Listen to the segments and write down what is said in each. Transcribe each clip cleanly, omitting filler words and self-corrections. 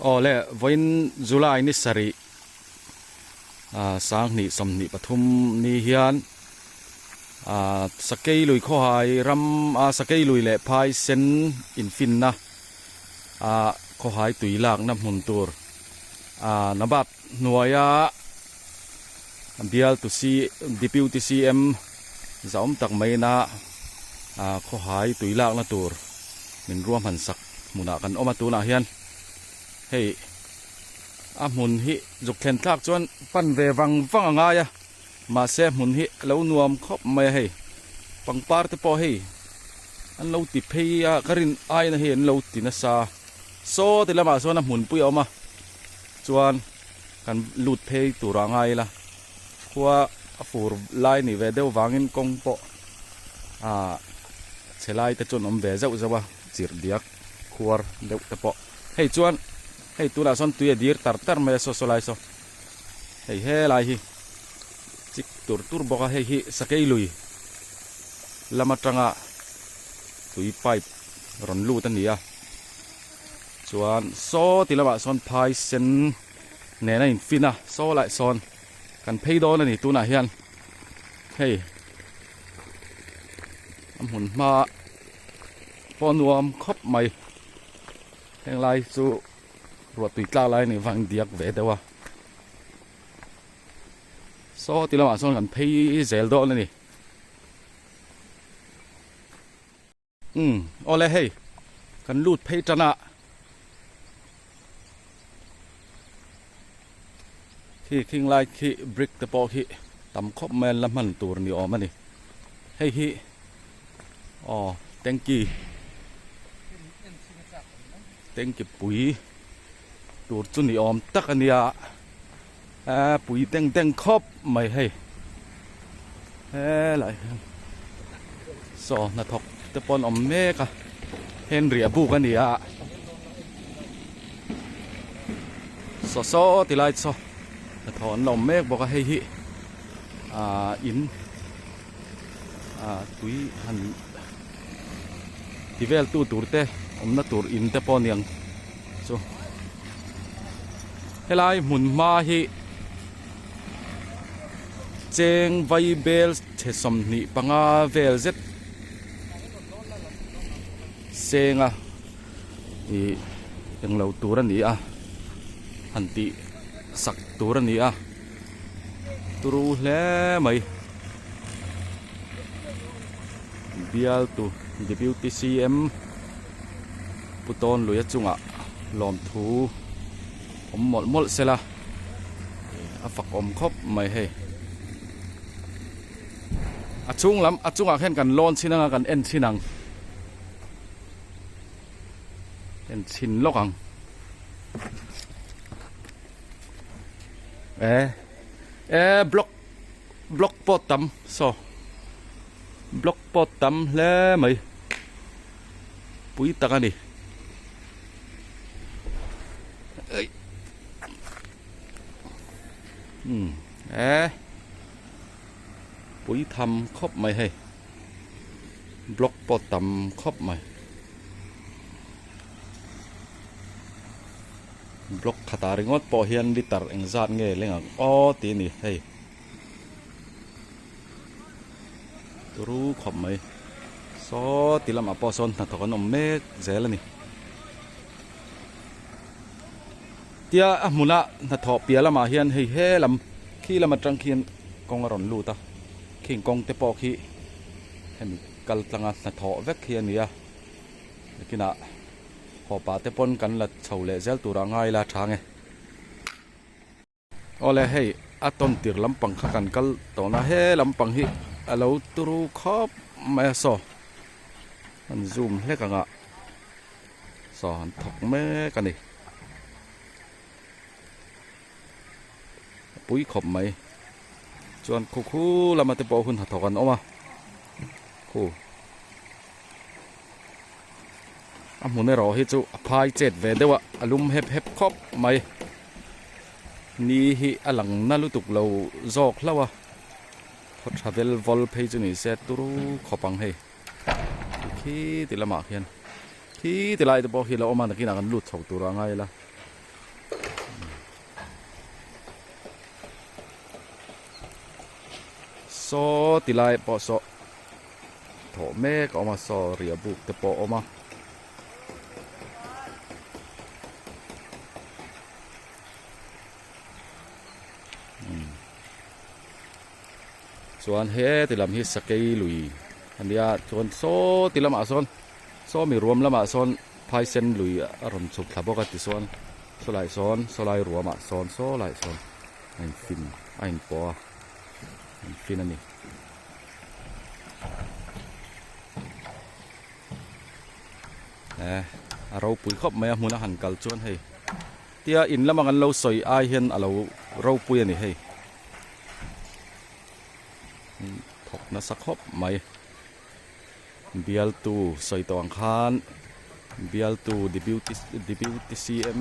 Aw le, vawiin July ni sarih ah sanghnih 23 ni hian ah Sakei lui khawhai ram a Sakei lui leh phai sen infinna ah khawhai tui lakna hmun tur ah Nabab hnuaia bial tu C Deputy CM zahawm tak maina ah khawhai tui lakna tur min ruahman sak hmunah kan awm a tunah hian hei a hmun hi zuk thlen thlak chuan pan ve vang vang a ngai a mahse hmun hi a lo nuam khawp mai a hei pangpar te pawh hei an lo ti phei a ka rin aina hi an lo ti nasa saw ti lamah sawn a hmunpui a awm a chuan kan lut phei tur ah ngai ila khua a fur lai ni ve deuh vangin kawng pawh ah chhe lai te chuan awm ve zeuh zeuh a chirh diak khuar deuh te pawh hei chuan hei tunah sawn tui a dir tar tar mai a saw saw lai saw hei helai hi chik tur tur bawk a hei hi sakei lui lam atanga tui pipe rawn lut a ni a chuan saw ti lamah sawn phai sen nen a infin a saw lai sawn kan phei dawn a ni tunah hian hei a hmun hma pawh nuam khawp mai heng lai chu ruah tui tlak lai a nih vang diak ve deuh a saw ti lamah sawn kan phei zel dawn a ni umm awle hei kan lut phei tan a khi khing lai khi brick te pawh khi tam khawp mai an la hman tur ni awm a ni hei hi aw tanky tanky pui tur chu ni awm tak a nia a pui deng deng khawp mai hei helai hian saw hnathawk te pawh an awm mek a heng riah buk a ni a saw saw ti lai saw hnathawh an la awm mek bawk a hei hi ah in ah tui han ti vel tu tur te awmna tur in te pawh a ni ang chu helai hmun hma hi cheng vai bel chhe 25 vel zet seng a ih englo tur a ni a han tih sak tur a ni a turu hle mai bial tu deputy CM pu tawn lui a chungah lawmthu awm mawlh mawlh sela a fak awm khawp mai hei a chhung lam a chungah khian kan lawn chhin anga kan en chhin ang en chhin lawk ang e e block block pawh tam saw block pawh tam hle mai pui tak a ni umm e pui tham khawp mai hei block pawh tam khawp mai block khatah ringawt pawh hian liter engzat nge leng ang aw tih a ni hei turu khawp mai saw ti lamah pawh sawn hnathawk an awm mek zel a ni tia a hmuna hnathawh piah lamah hian hei he lam khi lam atang khian kawng a rawn lut a khing kawng te pawh khi hemi kal tlanga hnathawh vek hi a ni a nakinah haw pah te pawn kan la chho leh zel turah ngai ila tha nge. Awle hei a tawn tir lampang kha kan kal tawhna he lampang hi a lo turu khawp mai a saw an zoom hlek ang a saw an thawk mek a ni a pui khawp mai chuan khu khu lama te pawh hun hnathawk an awm a khu. A hmun erawh hi chu a phai chet ve deuh a a lum hep hep khawp mai ni hi a lang na lutuk lo zawk hlauh a khaw tha vel vawl phei chu ni se turu khawp ang hei khi ti lamah khian khi ti lai te pawh khi a lo awm a nakinah kan lut chho tur a ngai la. Saw ti lai pawh saw thawh mek a awm a saw riah buk te pawh a awm a. Chuan heti lam hi sakei lui a nia chuan saw ti lamah sawn saw mi ruam lamah sawn phaisen lui a rawn chhuk thla bawk a tichuan sawlai sawn sawlai ruamah sawn sawlai sawn a infin a inpawh a infin a ni. Eh a ropui khawp mai a hmun a han kal chuan hei tia in lama kan lo sawi ai hian a lo ropui a ni hei thawk nasa khawp mai bialtu sawi tawh ang khan bialtu deputy deputy CM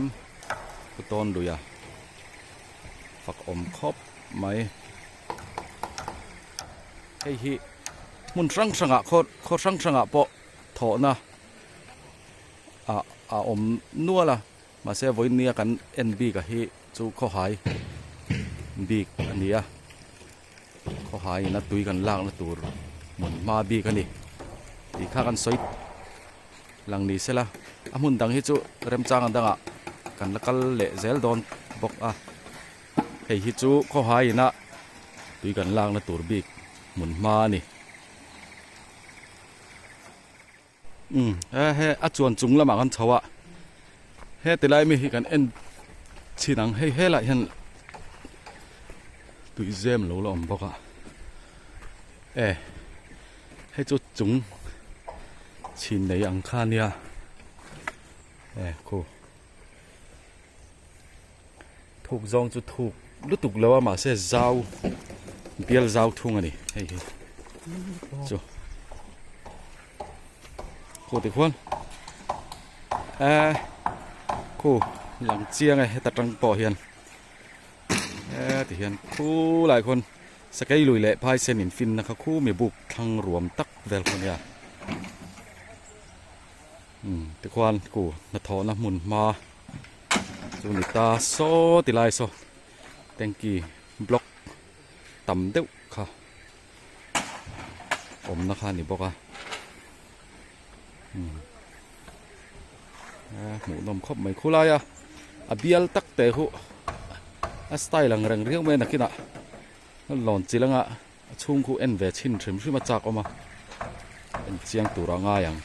pu Tawnluia fak awm khawp mai hei hi hmun hrang hrangah khaw khaw hrang hrangah pawh thawhna ah a awm nual a mahse vawinia kan en bik a hi chu khawhai bik a ni a khawhai ina tui kan lakna tur hmun hma bik a ni tih kha kan sawi lang ni sela a hmun dang hi chu remchang ang dangah kan la kal leh zel dawn bawk a hei hi chu khawhai ina tui kan lakna tur bik hmun hma a ni. Umm he he a chuan chung lamah kan chho a heti lai mi hi kan en chhin ang hei helaiah hian tui zem lo la awm bawk a e hei chu chung chhin nei ang kha ania e khu thuk zawng chu thuk lutuk lo a mahse zau bial zau thung a ni hei hi chu khu ti khuan eh khu lang chiang e heta tang pawh hian eh ti hian khu lai khuan sakei lui leh phaisen infinna kha khu mi buk thlang ruam tak vel khu nia. Umm tikhuan ku hnathawhna hmun hma chu ni ta saw ti lai saw tanky block tam deuh kha awmna kha a ni bawk a umm hmuh nawm khawp mai khulai a a bial tak te hu a style ang reng riau mai a nakinah lawn chi langa A chhung khu en ve chhin hrim hrim a chak awm a, en chiang tur a ngai ang.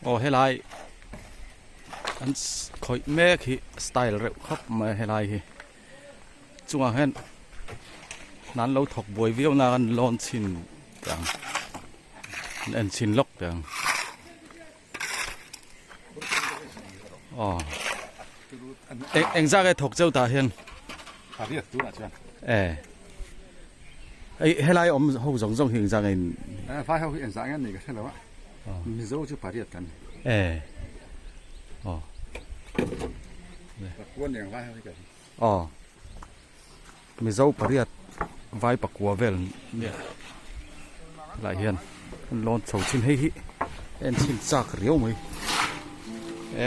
Aw helai an khawih mek hi style reuh khawp mai a helai hi chungah hian hna an lo thawk buai viau na an lawn chhin teh ang an en chhin lawk teh ang. Aw eng eng zat nge thawk cheu tah hian a riat tunah chuan e hei helai awm ho zawng zawng hi eng zat nge in vai ho hi eng zat nge an nih ka hre lo a mizo chu pariat kan ni e aw pakua ni ang vai ho hi ka hi aw Mizo pariat vai pakua vel nia lai hian an lawn chho thin hei hi en chhin chak riau mai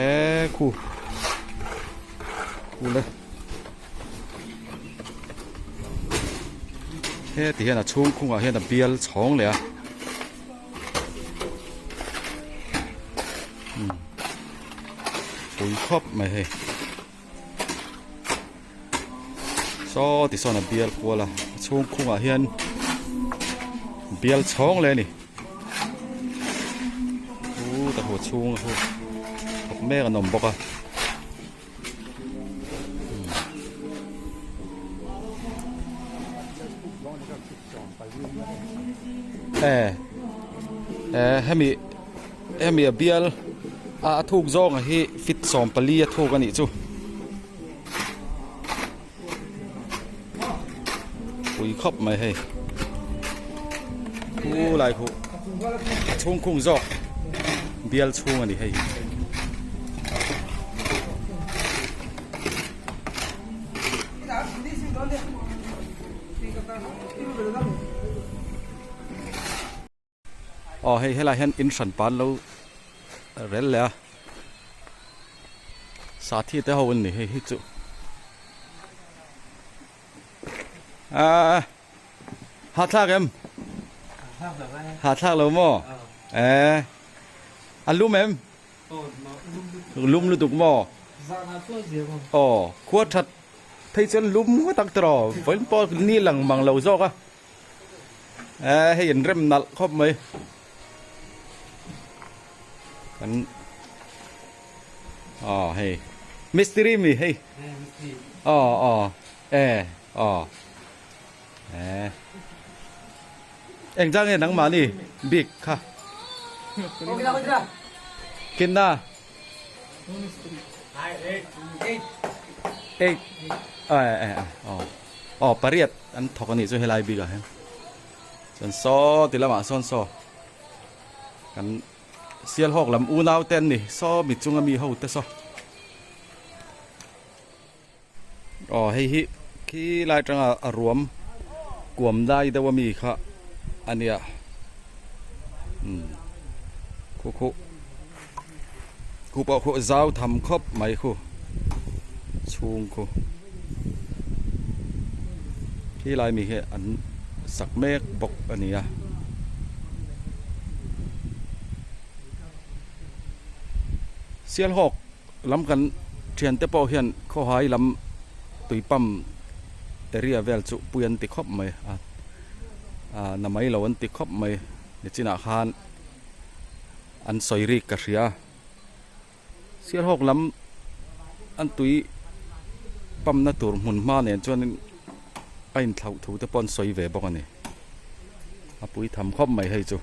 e khu khu le heti hian a chhung khungah hian a bial chhawng leh a pui khawp mai hei. Saw ti sawn a bial kual a a chhung khungah hian bial chhawng leh a ni u ta hu chhung a hu thawk mek an awm bawk a. E e hemi hemi a bial a a thuk zawnga hi fit 14 a thuk a nih chu pui khawp mai hei khu lai khu a chhung khung zawk bial chhung a ni hei. Aw hei helai hian in hran pan lo rel leh a sathi te ho an ni hei hi chu. A hahthlak em? Hahthlak lo maw? E a lum em? Lum lutuk maw? Aw khua that phei chuan lum ngawt ang tiraw vawiin pawh ni lang mang lo zawk a e hei an rem nalh khawp mai kan aw hei mistiri mi hei aw aw e aw e engzah nge nangmahni bik kha kinna eight aw aw pariat an thawk a nih chu helai bikah hian chuan saw ti lamah sawn saw kan Sialhawk lam unau te an ni saw mi chunga mi ho te saw. Aw hei hi khi lai atanga a ruam kuam dai deuh ami kha a nia umm khu khu khu pawh khu zau tham khawp mai khu chhung khu khi lai mi hi an sak mek bawk a ni a. Sialhawk. Lam kan thiante pawh hian khawhai lam tui pump area vel chu pui an ti khawp mai a ah na mai lo an ti khawp mai nichinah khan an sawi rik ka hria Sialhawk lam an tui pump na tur hmun hma nen chuanin a inthlauh thu te pawh an sawi ve bawk a ni a pui tham khawp mai hei chu.